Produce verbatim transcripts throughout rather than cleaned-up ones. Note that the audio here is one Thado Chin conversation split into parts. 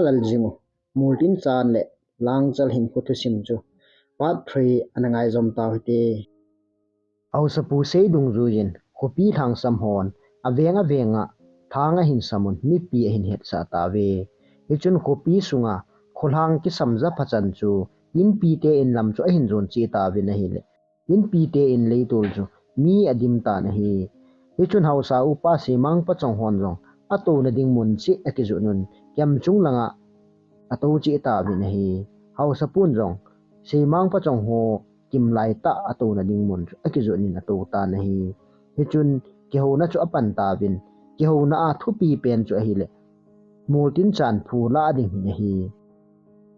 Lal jing u, Moltinchan le Langchal hinkho thusim chu part three ana ngaijom tau hite. Haosapu sei dungjuiyin khopi lhangsam hon aveng avenga thang ahin samun mipi ahin hetsah tauve. Hichun khopi sunga kholhang kisam japhachan chu inpite in lam chu ahin jon cheh tauvin ahile, inpite in leitol chu mi adim tan ahi. Hichun haosa upa Seimang Pachong hon jong atouna ding mun cheh akijot un, kemchung langa atou cheh tauvin ahi. Haosapun jong Seimang Pachong ho kimlai tah atouna ding mun chu akijot in atou tan ahi. Hichun kihouna chu apan tauvin, kihouna a thupi pen chu ahile, Moltinchan phu lah ding hi ahi.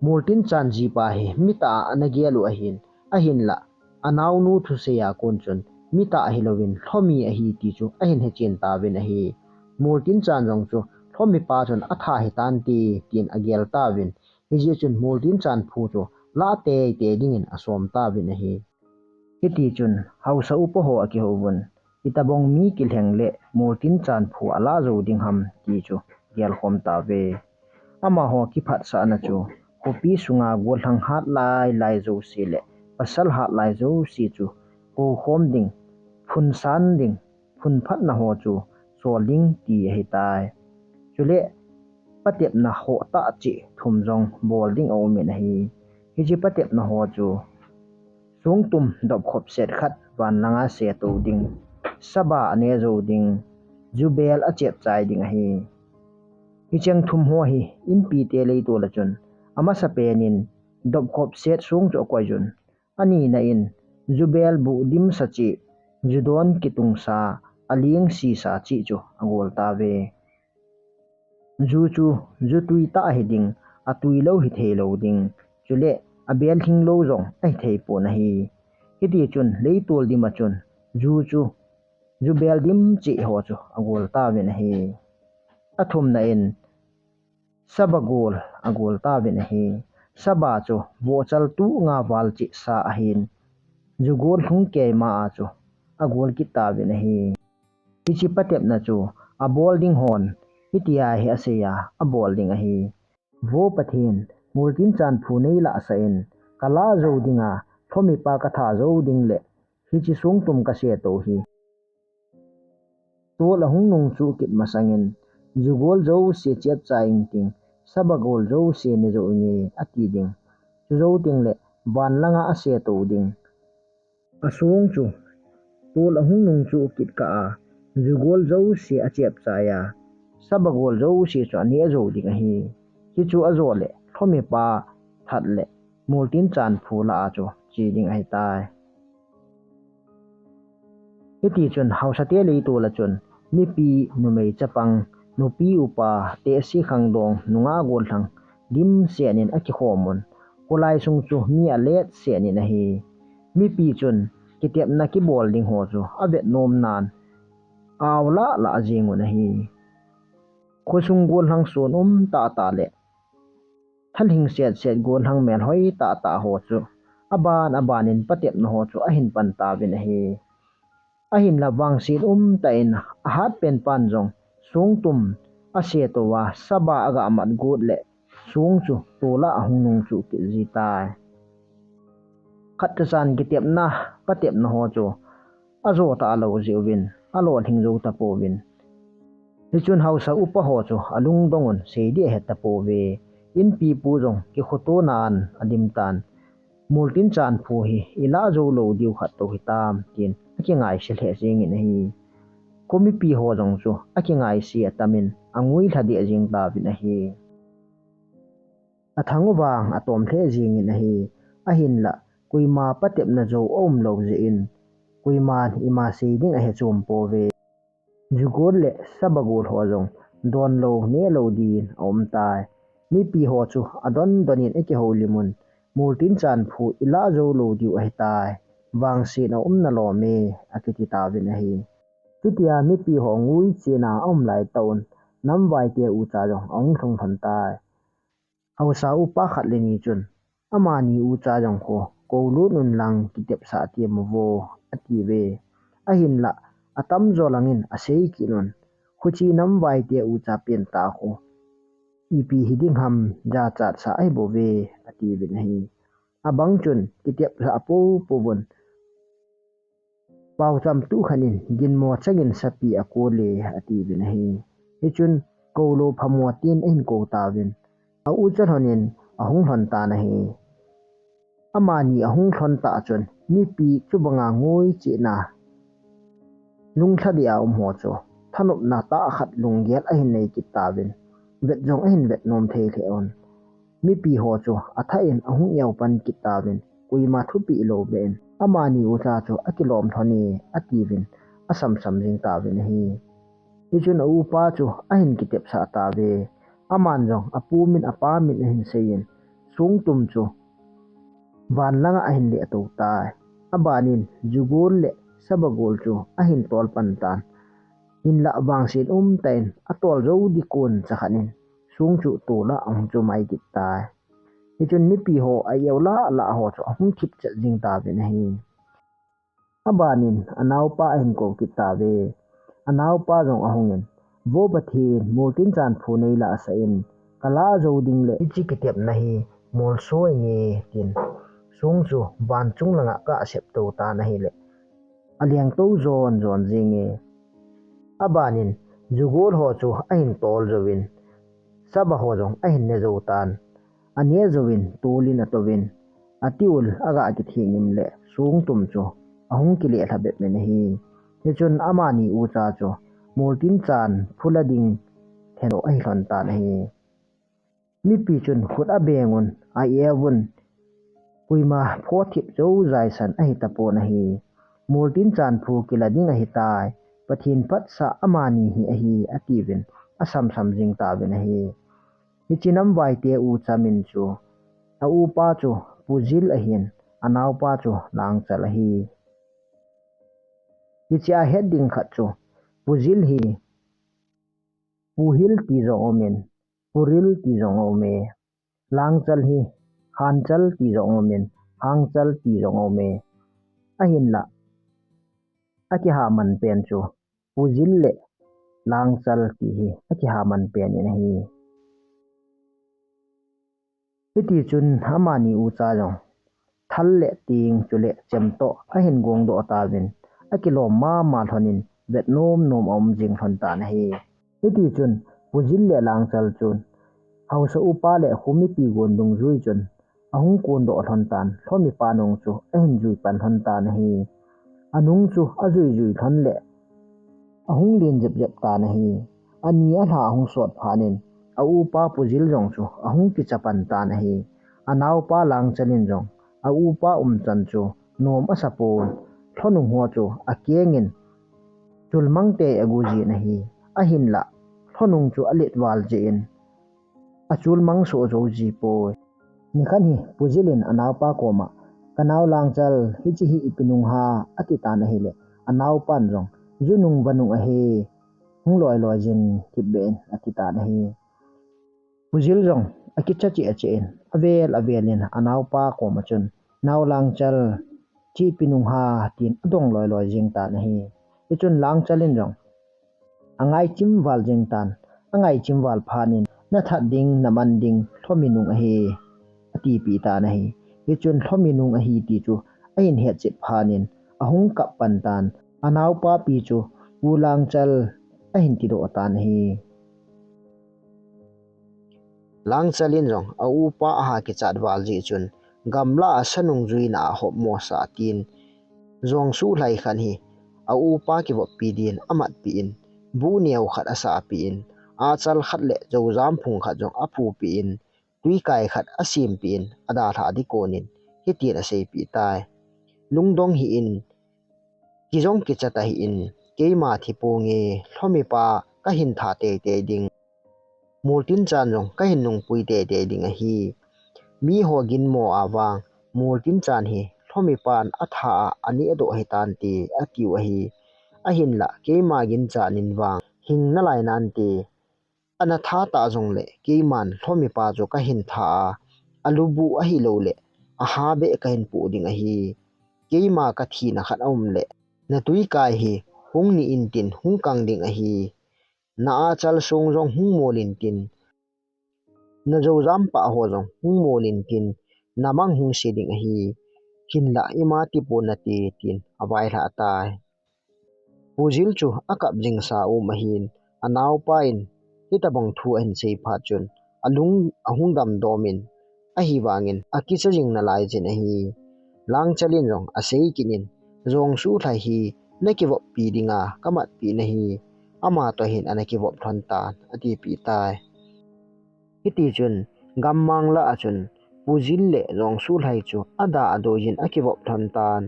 Moltinchan jipa hi mitah a ana gel u ahin, ahinla anaonu thusei a kon chun mitah hilouvin lhomi ahi ti chu ahin hechen tauvin ahi. Moltinchan jong chu lhomipa chun atha hitante tin agel tauvin, hijeh chun Moltinchan phu chu lah teitei dingin asom tauvin ahi. Hitichun haosa upa ho akihouvun, itobang mi kilheng le Moltinchan phu alah jou ding ham ti chu gelkhom tauve. Amaho kiphatsahna chu khopi sunga gollhang hat lailai jouse le pasal hat lai jouse chu koukhom ding, phunsan ding, phunphatna ho chu sol ding ti ahitai. Chule patepna ho tah cheh thum jong bol ding aumin ahi. Hiche patepna ho chu songtum dopkhop set khat vanlanga setou ding, saba ane jou ding, jubel achepchai ding ahi. Hicheng thum ho hi inpite leitol a chun amasapen in dopkhop set song chu akoiyun, anina in jubel buh dimsa cheh, judon kitungsa, aling sisa cheh chu agol tauve. Ju chu jutui tah hiding, atui lou hithei lou ding, chule abel lhing lou jong ahithei pon ahi. Hitichun leitol dim a chun ju chu jubel dim cheh ho chu agol tauvin ahi. Athumna in saba gol agol tauvin ahi. Saba chu vohchal tuh nga val cheh sa ahin, jugol lhung keima a chu agol kit tauvin ahi. Hiche patepna chu abol ding hon hitia hi asei a abol ding ahi. Vo Pathen, Moltinchan phu neilahsah in, kalah jou dinga lhomipa katha jou ding le hiche songtum kasetou hi tol ahung nungchuh kit masangin, jugol jouse chepchai ingting, saba gol jouse ne jou inge ati ding. Chujou tengle vanlanga asetou ding. Asong chu tol ahung nungchuh kit kah a, jugol jouse achepchai a, saba gol jouse chu aneh jou ding ahi. Hichu ajo le lhomipa that le Moltinchan phu lah a chu che ding ahitai. Hitichun haosate leitol a chun mipi, numei, chapang, nupi, upa, tehse, khangdong, nungah, gollhang dimset in akikhomun, kholai sung chu mi aletset in ahi. Mipi chun kitepna kibol ding ho chu avet nomnan aolah lah jengun ahi. Khosung gollhang son um tahtah le thalhing setset gollhang melhoi tahtah ho chu aban abanin patepna ho chu ahin pan tauvin ahi. Ahinla vangset umtah in ahatpen pan jong songtum asetou a, saba aga mat got le song chu tolah ahung nungchuh kit jitai. Khatchachan kitepna patepna ho chu ajo talou jeh uvin alolhing jou tapouvin, hichun haosa upa ho chu alungdongun seiding ahet tapouve. Inpipu jong kikhotona in adimtan, Moltinchan phu hi ilah jou lou diu khat tou hitam tin akingaise lheh jengin ahi. Khomipi ho jong chu akingaise atamin angui lhadeh jeng tauvin ahi. Athang uvang atom lheh jengin ahi. Ahinla koima patepna jou aumlou jeh in koiman ima seiding ahe chompouve. Jugol le saba gol ho jong donlou nehlou din aumtai. Mipi ho chu adondonin akihoulimun, Moltinchan phu ilah jou lou diu ahitai, vangsetna umna lome, akiti tauvin ahi. Chutia mipi ho nguichena aum laitah un namvaite ucha jong ahung lhung lhon tai. Haosa upa khat le ni chun amani ucha jong khu koulut unlang kitepsah temo vo, atiuve. Ahinla atamjo langin asei kit un, khuche namvaite ucha pentah khu ipi hi ding ham, jachat sa ahi bou ve, ati uvin ahi. Abang chun, kitep sa apo po uvin, pau cham tu khan in, ginmo chang in sapi akol e, ati uvin ahi. Hichun, kou lou phamo tin ahin kou tauvin, a u cha lhon in ahung lhon tan ahi. Amani ahung lhon tah chun, mipi chubanga ngoi chihna, lunglha dia um ho chu, thanopna tah khat lunggel ahin nei kit tauvin, vet jong ahin vet nom thei lheh un. Mipi ho chu athah in ahung eo pan kit tauvin, koima thupeh lou beh in, amani u cha chu akilom lhon e, ati uvin, asam sam jing tauvin ahi. Hichun a upa chu ahin kitep sah tauve. Aman jong apu min apa min ahin sei in, Songtum chu van langa ahin leh tou tai. Aban in, jugol le saba gol chu ahin tol pan tan. Hinlah vangset um tah in atol jou ding kon cha khat in, Song chu tol a ahung chu mai kit tai. Hichun mipi ho a eo lah lah ho chu ahung thip chet jing tauvin ahi. Aban in anaopa ahin kou kit tauve. Anaopa jong ahung in, Vo Pathen, Moltinchan phu nei lah sah in, kalah jou ding le hiche kitepna hi molso inge, tin Song chu van chung langa akap sep tou tan ahile, aleng tou jon jon jing e. Aban in jugol ho chu ahin tol jouvin, saba ho jong ahin ne jou tan. Ane jouvin, tol in atouvin, atiul aga kithing in le Songtum chu ahung kile lha bep in ahi. Hichun amani u cha chu Moltinchan phu la ding thei lou ahi lhon tan ahi. Mipi chun khut abeng un, a e uvin, koima pho thip jou jaisan ahi tapon ahi. Moltinchan phu kila ding ahi tai. Pathen phatsah amani hi ahi, ati uvin, asam sam jing tauvin ahi. Hiche namvai te u cha min chu, a upa chu Pu Jil ahin, anaopa chu Langchal ahi. Hiche a het ding khat chu, Pu Jil hi Pu Hil ti jong um in, Pu Ril ti jong um e. Langchal hi Hanchal ti jong um in, Hangchal ti jong um e. Ahinlah, akiha man pen chu, Pu Jil le Langchal ti hi akiha man pen in ahi. Hiti chun amani u cha jong thal le ting chule chem toh ahin gong doh tauvin, akilom mama lhon in vet nom nom aum jing lhon tan ahi. Hiti chun Pu Jil le Langchal chun haosa upa le kho mipi gon dungjui chun ahung kon doh lhon tan, Lhomipa nung chu ahin jui pan lhon tan ahi. Anung chu ajui jui lhon le ahung len jep jep tan ahi. Ani alha ahung sot phat in, a upa Pu Jil jong chu ahung kicha pan tan ahi. Anaopa Langchal in jong a upa umchan chu nom asa pon, Lhonung ho chu akeng in chulmang tei agu jin ahi. Ahinlah, Lhonung chu alet val jeh in achulmang soh jou ji poi. Nikhat hi Pu Jil in anaopa koma, Kanao Langchal, hiche hi ipi nung ham, ati tan ahile, anaopan jong, Ju nung va nung ahi, hung loi loi jin kit beh in, ati tan ahi. Pu Jil jong akicha cheh cheh in, avel avel in anaopa koma chun, Nao Langchal, hiche ipi nung ham, tin adong loi loi jing tan ahi. Hichun Langchal in jong angai chim val jing tan, angai chim val phat in, Na that ding, na man ding, Lhomi nung ahi, atipeh tan ahi. Hichun Lhomi nung ahi ti chu ahin het chet phat in, ahung kap pan tan, anaopa pi chu Pu Langchal ahin tidoh tan ahi. Langchal in jong a upa aha kichat val jeh chun, gamlah a sa nungjuina a hop mo sa tin, jong suhlai khat hi a upa kivoppi din amatpeh in, bu neo khat asahpeh in, achal khat le jojam phung khat jong apupeh in, tuikai khat asempeh in, adalhah ding kon in, hitin aseipeh tai. Lungdong hih in, kijong kicha tahih in, keima thi ponge, Lhomipa kahin tha teitei ding. Moltinchan jong kahin nungpui teitei ding ahi. Miho ginmo a vang, Moltinchan hi Lhomipan atha a aneh doh hitante, atiu ahi. Ahinlah, keima ginchat in vang, hing nalai nante. Ana tha tah jongle, keiman Lhomipa chu kahin tha a, alubuh ahilouleh, aha beh kahin poh ding ahi. Keima kathina khat aum leh, na tuikai hi hung ni intin hung kang ding ahi. Na achal song jong hung mol intin, na jojam pa ho jong hung mol in tin, na mang hung se ding ahi, hinlah ima tipon nate, tin availhah tai. Pu Jil chu akap jing sa um ahin, anaopa in hitabang thu ahin sei phat chun, alung ahung damdom in, ahivangin akicha jing nalai jin ahi. Langchal in jong asei kit in, Jongsuhlhai hi nakivoppi dinga kamatpi nahi, ama toh hin ana kivop lhon tan, atipeh tai. Hitichun, gammang lah a chun, Pu Jil le Jongsuhlhai chu ada adoi jin akivop lhon tan.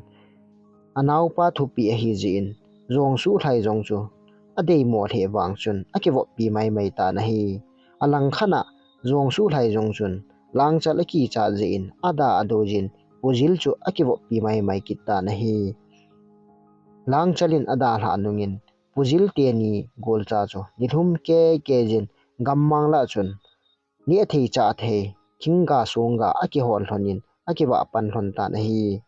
Anaopa thupeh ahi jeh in, Jongsuhlhai jong chu adeimo lheh vang chun akivoppi maimai tan ahi. Alangkhat a, Jongsuhlhai jong chun, Langchal akichat jeh in, ada adoi jin, Pu Jil chu akivoppi maimai kit tan ahi. Langchal in adalhah nungin, Pu Jil teni golcha chu nilhum keikei jin, gammang lah chun, neh thei chah thei, thingga songga akihol lhon in, akivah pan lhon tan ahi.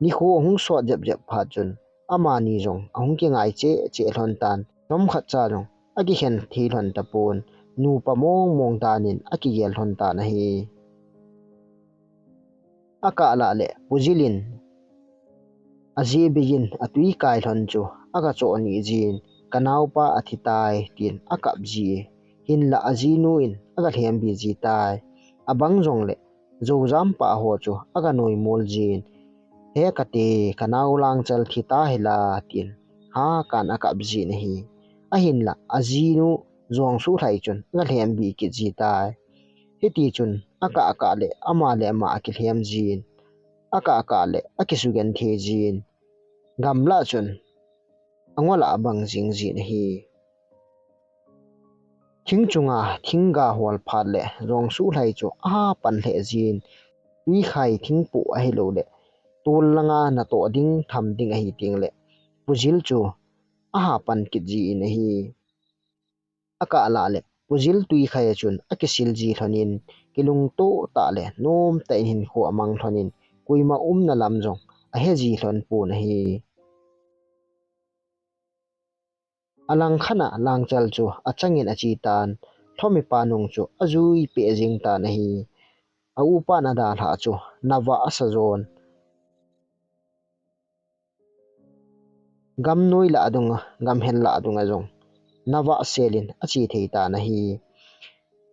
Nikho ahung sot jepjep phat chun, amani jong ahung kingai chehcheh lhon tan, chomkhat cha jong akikhen thei lhon tapon, nupa mongmong dan in akigel lhon tan ahi. Akah lah le Pu Jil in ajeh beiyin atwi kai lhon chu aga choh nit jin, kanaopa athi tai, tin akap ji, hinlah ajinu in aga lhembi ji tai. Abang jongle, jojam pa ho chu aga noimol jin, He kate, kanao Langchal thi tahila, tin hakan akap jin ahi. Ahinlah ajinu Jongsuhlhai chun aga lhembi kit ji tai. Hitichun, akah akah le ama le ama akilhem jin, akah akah le akisugenthei jin, gamlah chun angol a abang jing jin ahi. Thing chunga thingga hol phat le, Jongsuhlhai chu aha pan lheh jin, twikhai thingpoh ahilou le, tol langa natoh ding tham ding ahi tengle, Pu Jil chu aha pan kit jin ahi. Akah lah le, Pu Jil twikhai a chun akisil ji lhon in, kilungtoh tah le, nomtah in hinkho amang lhon in, koima umna lam jong ahe ji lhon pon ahi. Alangkhat a Langchal chu achangin ache tan, Lhomipa nung chu ajui peh jing tan ahi. A upan adalhah chu navah asa jon, gamnoi lah dunga, gamhen lah dunga jong navah selin ache thei tan ahi.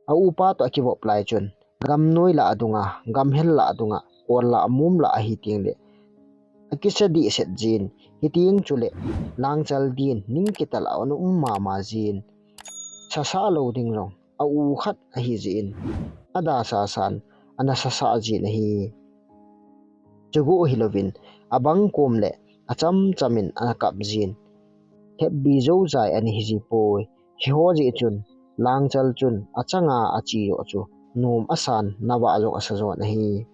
A upa toh akivop lai chun, gamnoi lah dunga, gamhen lah dunga, kol lah mum lah ahi tengle, akisa dehset jin, hiteng chule, Langchal din ning kitel a ana um mama jin, sasah lou ding jong a u khat ahi jeh in, ada sasan ana sasah jin ahi. Chuguh hilouvin, abang kom le achamcham in ana kap jin, lhepbi joujai ana hi ji poi. Hiho jeh chun, Langchal chun achanga ache joh chu nom asan, navah jong asa jon ahi.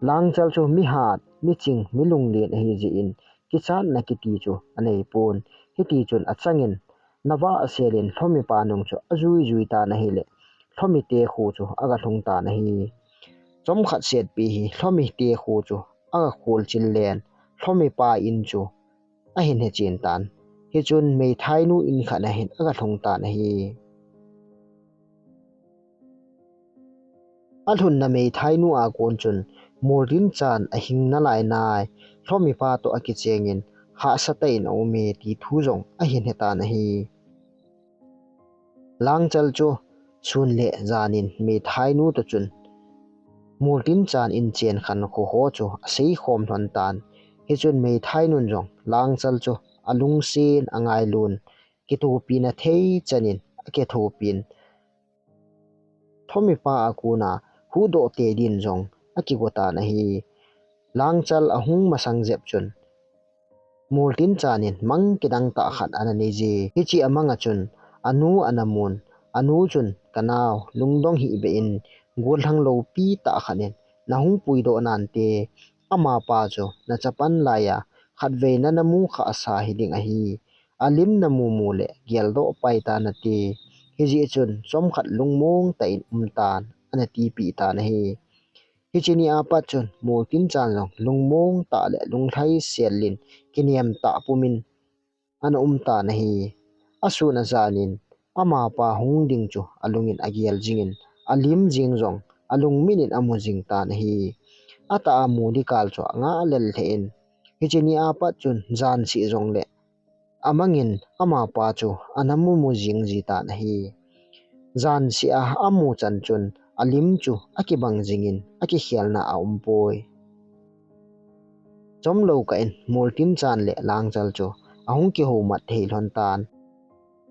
Langchal chu mihat, miching, milunglen ahi jeh in, kichatna kiti chu anei pon. Hitichun achangin, navah selin Lhomipa nung chu ajui jui tan ahile, Lhomite kho chu aga lhung tan ahi. Chomkhat setpi hi Lhomite kho chu aga kholchil len, Lhomipa in chu ahin hechen tan. Hichun meithainu in khat a hin aga lhung tan ahi. Alhunna meithainu a kon chun, Moltinchan ahing nalai nai, Lhomipa toh akichengin, hahsatah in aume ti thu jong ahin hetan ahi. Langchal chu sun le janin meithainu toh chun, Moltinchan in chen khankho ho chu asei khom lhon tan. Hichun meithainun jong Langchal chu alungsen angailun, kithopina thei chanin akithopin, Lhomipa a kona huhdoh tei din jong akigo tan ahi. Langchal ahung masang jep chun, Moltinchan in mang kidang tah khat ana nei je. Hiche amang a chun, anu ana mun, anu chun, kanao, lungdong hih beh in, gollhang loupi tah khat in nahung puidoh nante, amapa chu nachapan laiya khatvei nana mu khahsa hiding ahi. Alim namu mu le geldoh pai tan nate. Hijeh chun chomkhat lungmong tah in um tan, ana tipeh tan ahi. Hiche ni apat chun Moltinchan jong lungmong tah le lunglhai selin kinem tah pumin ana um tan ahi. Asun ajanin amapa hung ding chu alungin agel jingin, alim jing jong alungmin in amu jing tan ahi. Atah a mu dikal chu angah lel lheh in, hiche ni apat chun jan seh jongle amangin amapa chu ana mumu jing ji tan ahi. Jan seh a amu chan chun alim chu akibang jingin akikhelna aumpoi. Chomlou kah in Moltinchan le Langchal chu ahung kihoumat thei lhon tan.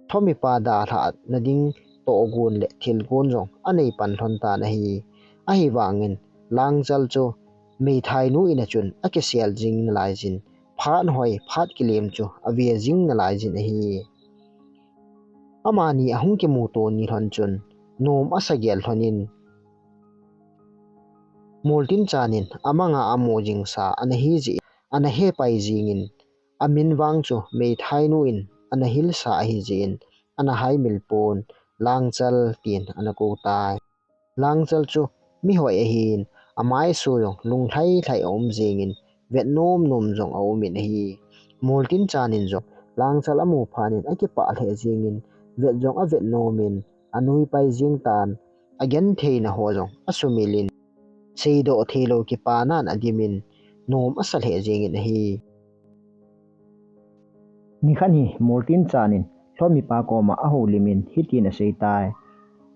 Lhomipa dalhah nading tohgon le thilgon jong anei pan lhon tan ahi. Ahivangin Langchal chu meithainu in a chun akisel jing nalai jin, phat hoi phat kilem chu ave jing nalai jin ahi. Amani ahung kimuto ni lhon chun nom asa gel lhonin, Moltinchan in amanga amu jingsa ana hi jeh in, ana hepai jingin, amin vang chu meithainu in ana hilsa ahi jeh in, ana haimil pon, Langchal tin ana kou tai. Langchal chu mihoi ahin, amaisu jong lunglhai lhai aum jingin, vet nom nom jong aumin ahi. Moltinchan in jong Langchal amu phat in akipah lheh jingin, vet jong avet nomin, anui pai jing tan, agentheina ho jong asumilin, seidoh theilou kipanan adimin, nom asa lheh jingin ahi. Nikhat hi Moltinchan in Lhomipa koma ahoulimin hitin aseitai.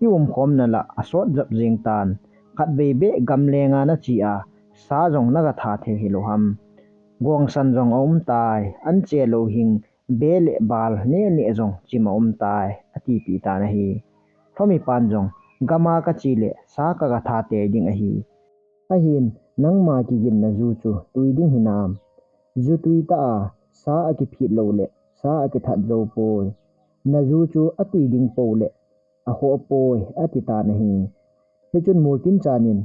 I umkhomna lah asot jap jing tan, khatvei beh gamlenga nache a, sa jong nagatha thei hilou ham. Gongsan jong aumtai, anche louhing, beh le bal neh neh jong chim aumtai, atipeh tan ahi. Lhomipan jong, gama kache le sa kagatha tei ding ahi. Ahin, nangma kiginna ju chu tui ding hinam? Ju tui tah a, sa akiphit lou le, sa akithat jou poi. Naju chu atui ding pou le, akhoh poi, ati tan ahi. Hichun Moltinchan in,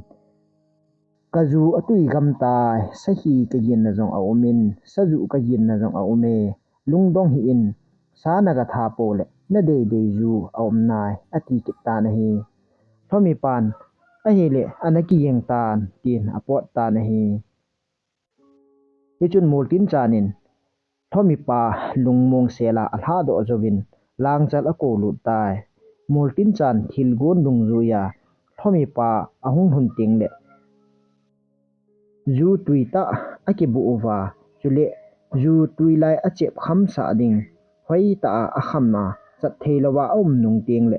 kaju atui gamtai, sakhi kaginna jong aumin, saju kaginna jong aume, lungdong hih in, sa nagatha pou le, nadei dei ju aumnai, ati kit tan ahi. Lhomipan, ahile, ana kiging tan, tin apot tan ahi. Hichun Moltinchan in, Lhomipa lungmong sela alhahdoh jouvin, Langchal akoulut tai. Moltinchan thilgon dungjuiya, Lhomipa ahung lhun teng le, ju tui tah akibuh uva, chule ju tui lai achep khamsah ding, hoitah a akham a, chat theilouva aum nung teng le,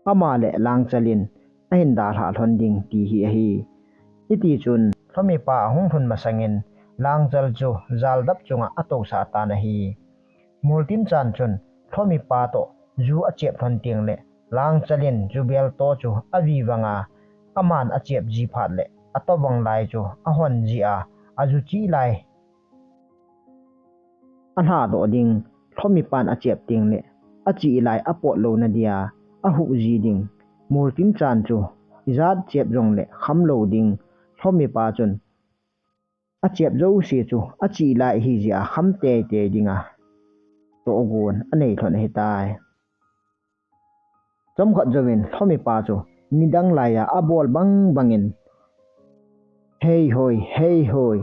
ama le Langchal in ahin dalhah lhon ding ti hi ahi. Hitichun, Lhomipa ahung lhun masangin, Langchal chu jaldap chunga atousah tan ahi. Moltinchan chun, Lhomipa toh ju achep lhon teng le, Langchal in ju belto chu avivanga, aman achep ji phat le, atobang lai chu ahon jia, aju chih lai alhahdoh ding, Lhomipan achep teng le, achih lai apot louna dia, ahuh ji ding. Moltinchan chu, ijat chep jongle khamlou ding, Lhomipa chun, achep jouse chu, achih lai ahi jia, kham teitei dinga, tohgon anei lhon ahitai. Chomkhat jouvin Lhomipa chu nidang laiya abol bang bangin, "Hei hoi, hei hoi,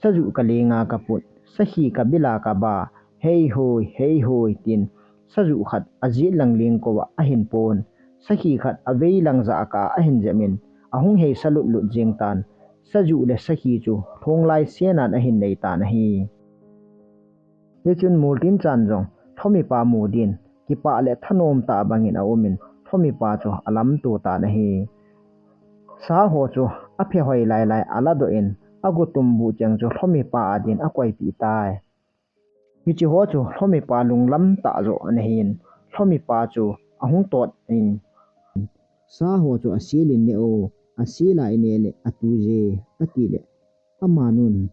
saju kalenga kaput, sakhi kabila kaba, hei hoi, hei hoi," tin saju khat ajet lang lengkouva ahin pon, sakhi khat avei lang jah a kah a ahin jepin, ahung heisa lutlut jeng tan, saju le sakhi chu lhonglai senan ahin nei tan ahi. Hichun Moltinchan jong Lhomipa mu din, kipah le thanom tah bangin aumin, Lhomipa chu alamto tan ahi. Sa ho chu aphe hoi lailai aladoh in, agotumbu cheng chu Lhomipa adin akoipeh tai. Hiche ho chu Lhomipa lunglam tah joh ana hin, Lhomipa chu ahung tot in, "Sa ho chu aselin ne o, asela ine le atuje," ati le, amanun,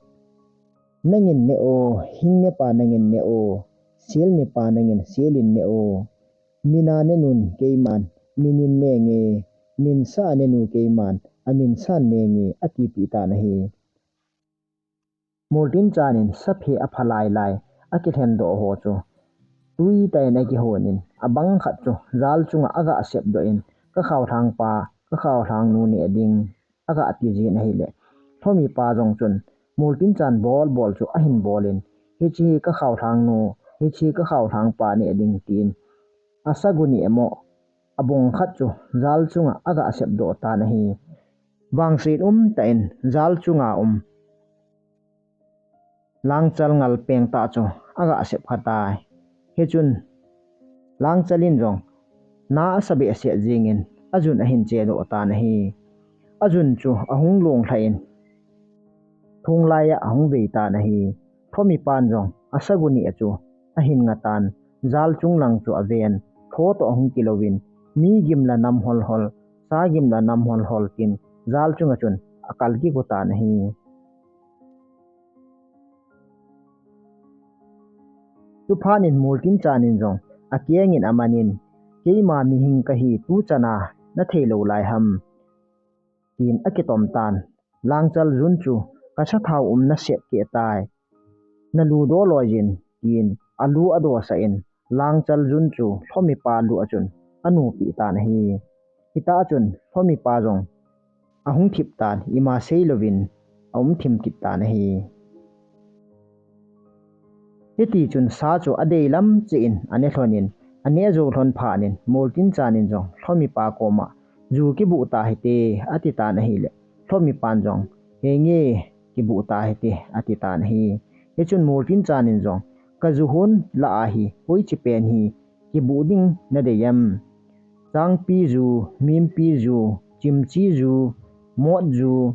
"Nangin ne o, hing nepa nangin ne o, sel nepa nangin selin ne o. Mina nenun keiman minin nenge, minsa nenu keiman aminsan nenge," atipeh tan ahi. Moltinchan in saphe apha lailai akilhen doh ho chu tuitah in akihon in, abang khat chu jal chunga aga sepdoh in, "Ka khaolhang pa, ka khaolhang nu neh ding," aga ti jin ahile, Lhomipa jong chun Moltinchan bol bol chu ahin bol in, "Hiche hi ka khaolhang nu, hiche hi ka khaolhang pa neh ding," tin asa gu ni emo abong khat chu jal chunga aga sepdoh tan ahi. Vangset um tah in jal chunga um Langchal ngal peng tah chu aga sep kha tai. Hichun Langchal in jong na asa behseh jingin ajun ahin chedoh tan ahi. Ajun chu ahung long lha in thung laiya ahung vei tan ahi. Lhomipan jong asa gu ni a chu ahin nga tan, jal chung lang chu aven, lho toh ahung kilouvin, mi gim la nam hol hol, sa gim la nam hol hol tin jal chunga chun akal kigu tan ahi. Chuphat in Moltinchan in jong akeng in amanin, keima mihing kahi tuchana nathei lou lai ham, tin akitom tan. Langchal jun chu kasathau um nasep keh tai, nalu doh loi jin, tin alu adosah in Langchal jun chu Lhomipa lu a chun anupi tan ahi. Hita chun Lhomipa jong ahung thip tan, ima seilouvin aum thim kit tan ahi. Hiti chun sa chu adei lam cheh in ane lhon in, ane jou lhon phat in Moltinchan in jong Lhomipa koma, ju kibuh tahite, ati tan ahile, Lhomipan jong, henge, kibuh tahite, ati tan ahi. Hichun Moltinchan in jong, kaju hon lah a hi hoiche pen hi kibuh ding nadei em? Changpi ju, mimpi ju, chimchi ju, mot ju,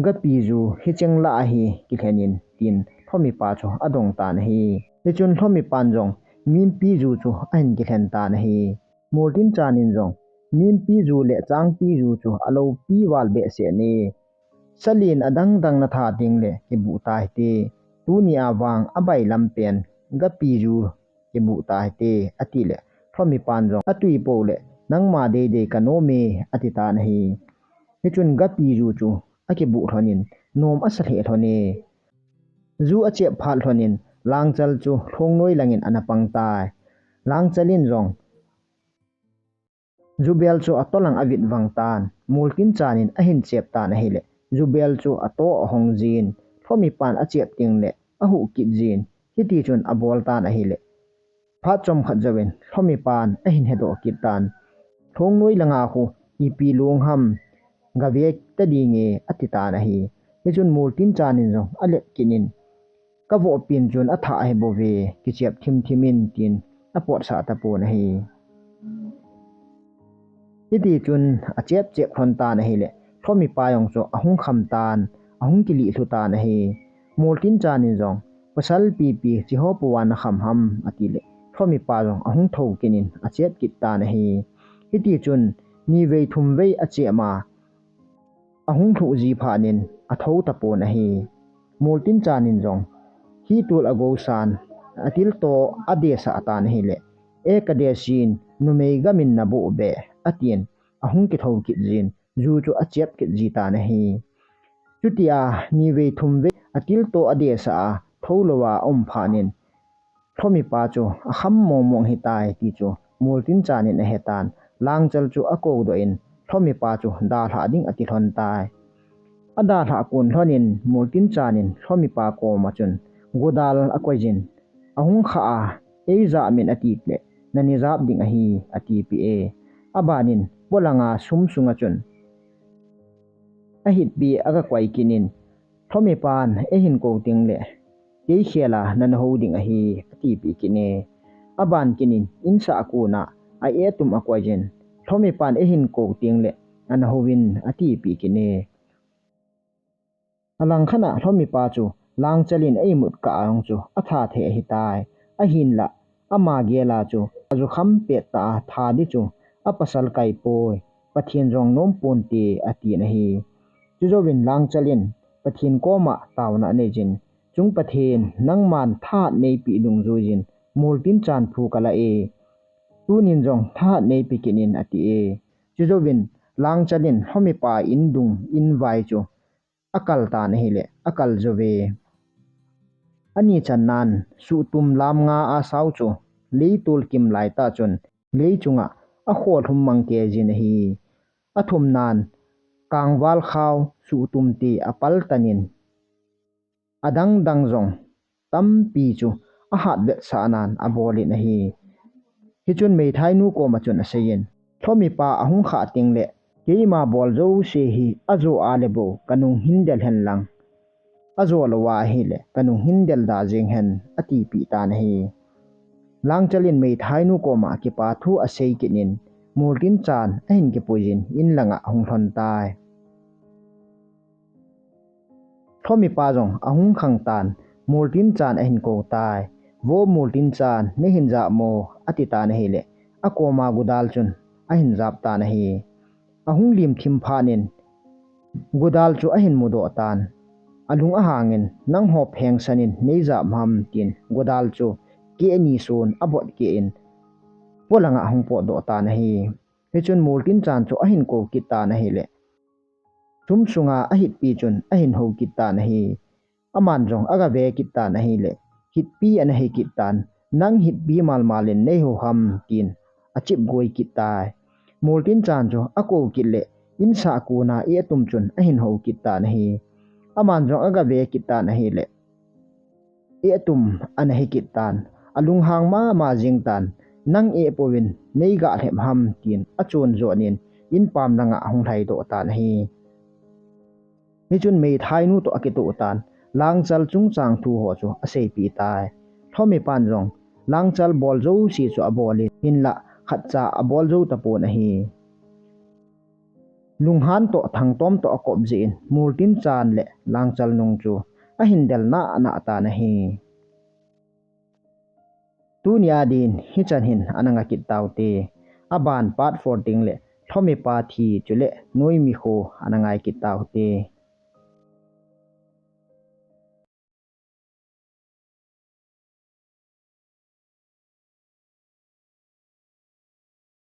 gapi ju, hicheng lah a hi kilhen in, tin Lhomipa chu adong tan ahi. Hichun Lhomipan jong mimpi ju chu ahin kilhen tan ahi. Moltinchan in jong mimpi ju le changpi ju chu aloupi val behseh e. Salen adang dang natha ding le kibuh tahite. Tuni a vang abai lam pen gapi ju kibuh tahite, atile, Lhomipan jong, atui pou le nangma deidei kanom e, ati tan ahi. Hichun gapi ju chu akibuh lhon in nom asa lheh lhon e. Ju achep phat lhon in Langchal chu lhongnoi lang in ana pang tai. Langchal in jong jubel chu atolang avit vang tan. Moltinchan in ahin chep tan ahile, jubel chu ato ahong jin, Lhomipan achep ding le ahuh kit jin, hiti chun abol tan ahile, phat chomkhat jouvin Lhomipan ahin hedoh kit tan. Lhongnoi langa khu ipi long ham, gave ta ding e, ati tan ahi. Hichun Moltinchan in jong alep kit in, kavohpin chun athah ahi bouve, kichep thim thim in, tin apotsah tapon ahi. Hiti chun achep chep lhon tan ahile, Lhomipa jong chu ahung kham tan, ahung kilih lhu tan ahi. Moltinchan in jong, pasal pipi, chiho puva nakham ham, atile, Lhomipa jong ahung thou kit in achep kit tan ahi. Hiti chun nivei thumvei achep ma, ahung lhuh ji phat in athou tapon ahi. Moltinchan in jong, hi tul agou san, atil to adesah tan ahile, e kadesin, numei gamin naboh be, atin, ahung kithou kit jin, ju chu achep kit ji tan ahi. Chutia nivei thumvei atil to adesah a, thou louva aum phat in, Lhomipa chu akham mong mong hitai ti chu Moltinchan in ahetan, Langchal chu akoudoh in, Lhomipa chu dalhah ding ati lhon tai. Adalhah kon lhon in Moltinchan in Lhomipa koma chun godal akoi jin, ahung khah a, eijah min atile, nani jap ding ahi, atipeh e. Aban in polanga sum sunga chun ahitpi aga koi kit in, Lhomipan eihin kou ding le, kei khel a nana hou ding ahi, atipeh kit e. Aban kit in, insah a kon a, a-e tum akoi jin, Lhomipan eihin kou ding le, ana houvin, atipeh kit e. Alangkhat a Lhomipa chu Langchal in eimut kah a jong chu atha thei ahitai. Ahinlah, ama gel a chu ajukham pet tah a that di chu apasal kai poi, Pathen jong nom ponte, atin ahi. Chujouvin Langchal in Pathen koma taona anei jin, Chung Pathen, nangman thahat neipeh dungjui jin Moltinchan phu kala e. Tunin jong thahat neipeh kit in, ati e. Chujouvin Langchal in Lhomipa in dung in vai chu akal tan ahile, akal jouve. Ani channan, suhtum lam nga a sao chu, leitol kim laitah chun, lei chunga akholhum mang kei jin ahi. Athumnan, kangval khao suhtum ti apal tan in, adang dang jong tampi chu ahat vetsah nan abol in ahi. Hichun meithainu koma chun aseiyin, Lhomipa ahung khah tengle keima bol jouse hi ajo a le bou kanung hin del hen lang, ajo louva ahile kanung hin del da jeng hen, atipeh tan ahi. Langchal in meithainu koma kipa thu asei kit in, Moltinchan ahin kipuiyin in langa ahung lhon tai. Lhomipa jong ahung khang tan, Moltinchan ahin kou tai. Vo Moltinchan, neihin jah mo, ati tan ahile, akoma Gudal chun ahin jap tan ahi. Ahung lim thim phat in Gudal chu ahin mudoh tan. Alung ahangin, nangho phengsan in neijap ham, tin Gudal chu keh ni sun abot keh in, polanga ahung potdoh tan ahi. Hichun Moltinchan chu ahin kou kit tan ahile, sum sunga ahitpi chun ahin hou kit tan ahi. Aman jong agave kit tan ahile, hitpi ana hi kit tan, nang hitpi malmal in neihou ham, tin achip goi kit tai. Moltinchan chu akou kit le, insah kona eh atum chun ahin hou kit tan ahi. Aman jong agave kit tan ahile, eh atum ana hi kit tan, alunghang mama jing tan, nang eh pouvin neigah lhep ham, tin achon jon in, in pam langa ahung lhaidoh tan ahi. Hichun meithainu toh akitoh tan, Langchal chungchang thu ho chu aseipeh tai. Lhomipan jong Langchal bol jouse chu abol in, hinlah khatcha abol jou tapon ahi. Lunghan toh thangtom toh akop jeh in, Moltinchan le Langchal nung chu ahin del nahnah tan ahi. Tunia din hichan hin ana nga kit taute. Aban part four tengle Lhomipa thi chule Noimi kho ana ngai kit taute.